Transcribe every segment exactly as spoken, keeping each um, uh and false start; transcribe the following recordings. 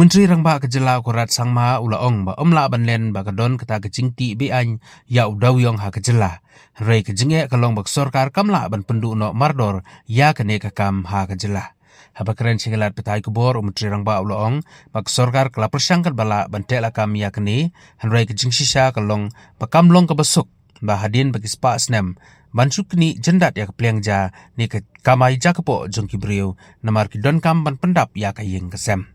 Myntri Rangbah ka jylla u Conrad Sangma u la ong ba ym lah ban len ba ka don kata ka jingtih be-aiñ ïa u dewïong ha ka jylla. Hynrei ka jingeh ka long ba ka sorkar kam lah ban pynduh noh mardor ïa kane ka kam ha ka jylla. Haba kren sha ki lad pathai khubor u Myntri Rangbah u la ong ba ka sorkar ka la pyrshang katba lah ban teh lakam ïa kane, hynrei ka jingshisha ka long ba kam long kaba suk ba hadien ba ki spah snem ban shu knieh jyndat ïa ka pliang ja ne ka kamai ja kpoh jong ki briew, namar ki donkam ban pyndap ïa ka ïing ka sem.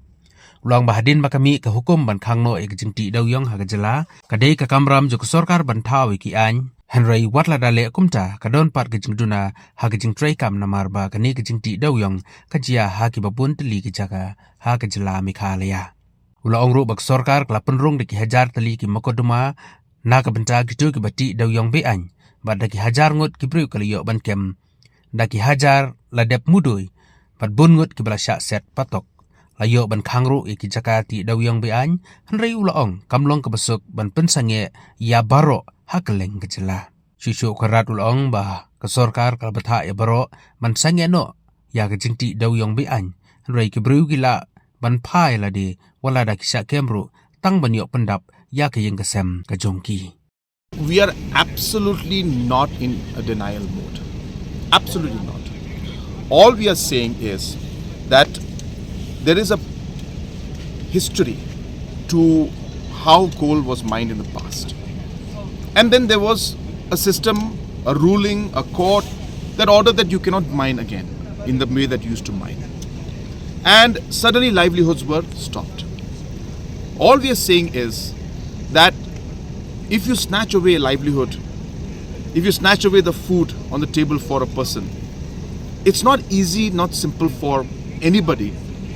U la ong ba hadien ba ka mih ka hukum ban khang noh ïa ka jingtih dewïong ha ka jylla, ka dei ka kamram jong ka sorkar ban thaw ïa ki aiñ. Hynrei wat lada leh kumta, ka don pat ka jingduna ha ka jingtreikam, namar ba kane ka jingtih dewïong ka jia ha kiba bun tylli ki jaka ha ka jylla Meghalaya. U la ong ruh ba ka sorkar ka la pynrung da ki hajar tylli ki mukotduma na ka bynta kito kiba tih dewïong be-aiñ, bad da ki hajar ngut ki briew ki la ïoh ban kem, da ki hajar la dep mudui, bad bun ngut kiba la shah set patok. La ïoh ban khang ruh ïa ki jaka tih dewïong be-aiñ, hynrei u la ong kam long kaba suk ban pynsangeh ïa baroh ha kylleng ka jylla. Shuh shuh u Conrad u la ong ba ka sorkar ka la bthah ïa baroh ban sangeh noh ïa ka jingtih dewïong be-aiñ, hynrei ki briew ki lah ban phai lade wat lada ki shah kem ruh, tang ban ïoh pyndap ïa ka ïing ka sem ka jong ki. We are absolutely not in a denial mode. Absolutely not. All we are saying is that there is a history to how coal was mined in the past. And then there was a system, a ruling, a court that ordered that you cannot mine again in the way that you used to mine. And suddenly livelihoods were stopped. All we are saying is that if you snatch away a livelihood, if you snatch away the food on the table for a person, it's not easy, not simple for anybody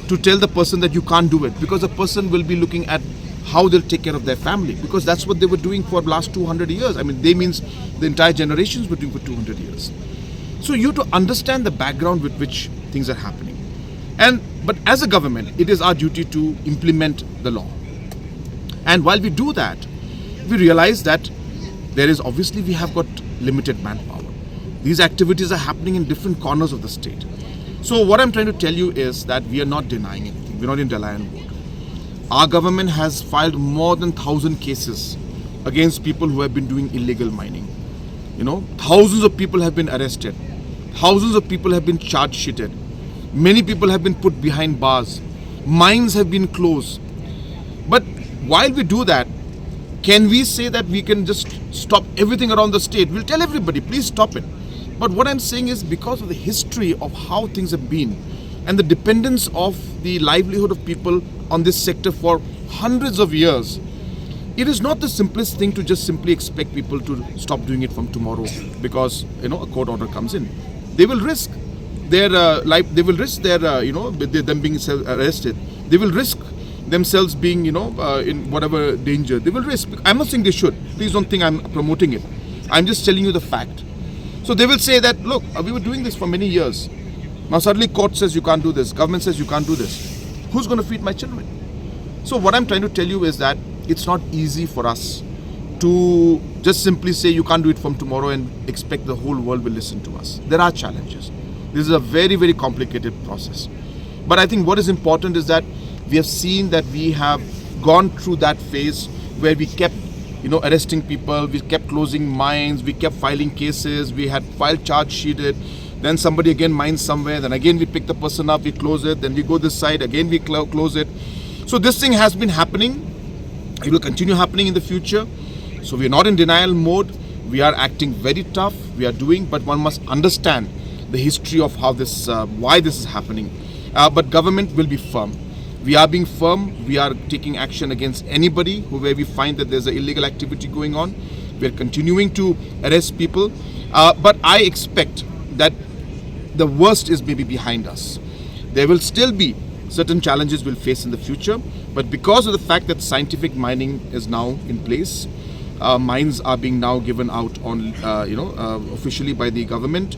to tell the person that you can't do it, because the person will be looking at how they'll take care of their family, because that's what they were doing for the last two hundred years. I mean, they means the entire generations were doing for two hundred years. So you have to understand the background with which things are happening. And but as a government, it is our duty to implement the law. And while we do that, we realize that there is, obviously, we have got limited manpower. These activities are happening in different corners of the state. So what I'm trying to tell you is that we are not denying anything. We're not in denial mode. Our government has filed more than thousand cases against people who have been doing illegal mining. You know, thousands of people have been arrested. Thousands of people have been charge sheeted. Many people have been put behind bars. Mines have been closed. But while we do that, can we say that we can just stop everything around the state? We'll tell everybody, "Please stop it." But what I'm saying is, because of the history of how things have been and the dependence of the livelihood of people on this sector for hundreds of years, it is not the simplest thing to just simply expect people to stop doing it from tomorrow because, you know, a court order comes in. They will risk their uh, life. They will risk their, uh, you know, with them being arrested. They will risk themselves being, you know, uh, in whatever danger. They will risk. I'm not saying they should. Please don't think I'm promoting it. I'm just telling you the fact. So they will say that, "Look, uh, we were doing this for many years. Now suddenly court says you can't do this. Government says you can't do this. Who's going to feed my children?" So what I'm trying to tell you is that it's not easy for us to just simply say you can't do it from tomorrow and expect the whole world will listen to us. There are challenges. This is a very, very complicated process. But I think what is important is that we have seen that we have gone through that phase where we kept, you know, arresting people, we kept closing mines, we kept filing cases, we had filed charge sheeted, then somebody again mines somewhere, then again we pick the person up, we close it, then we go this side, again we clo- close it. So this thing has been happening. It will continue happening in the future. So we are not in denial mode. We are acting very tough. We are doing, but one must understand the history of how this, uh, why this is happening. Uh, but government will be firm. We are being firm. We are taking action against anybody who, where we find that there's an illegal activity going on. We are continuing to arrest people. Uh, but I expect that the worst is maybe behind us. There will still be certain challenges we'll face in the future, but because of the fact that scientific mining is now in place, uh, mines are being now given out on, uh, you know, uh, officially by the government.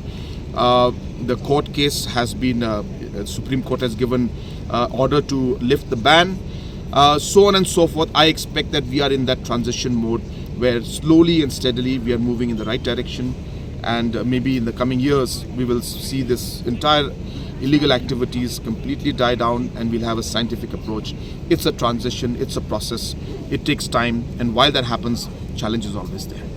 Uh, the court case has been, uh, uh, Supreme Court has given, uh, order to lift the ban, uh, so on and so forth. I expect that we are in that transition mode where slowly and steadily we are moving in the right direction, and, uh, maybe in the coming years we will see this entire illegal activities completely die down and we'll have a scientific approach. It's a transition, it's a process, it takes time, and while that happens, challenge is always there.